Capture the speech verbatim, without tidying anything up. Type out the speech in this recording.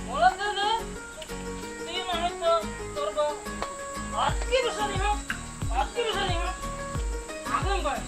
मोला दे दे। तीन आने तो तोर बा। आज के भी सही हो, आज के भी सही हो। आगे में बढ़।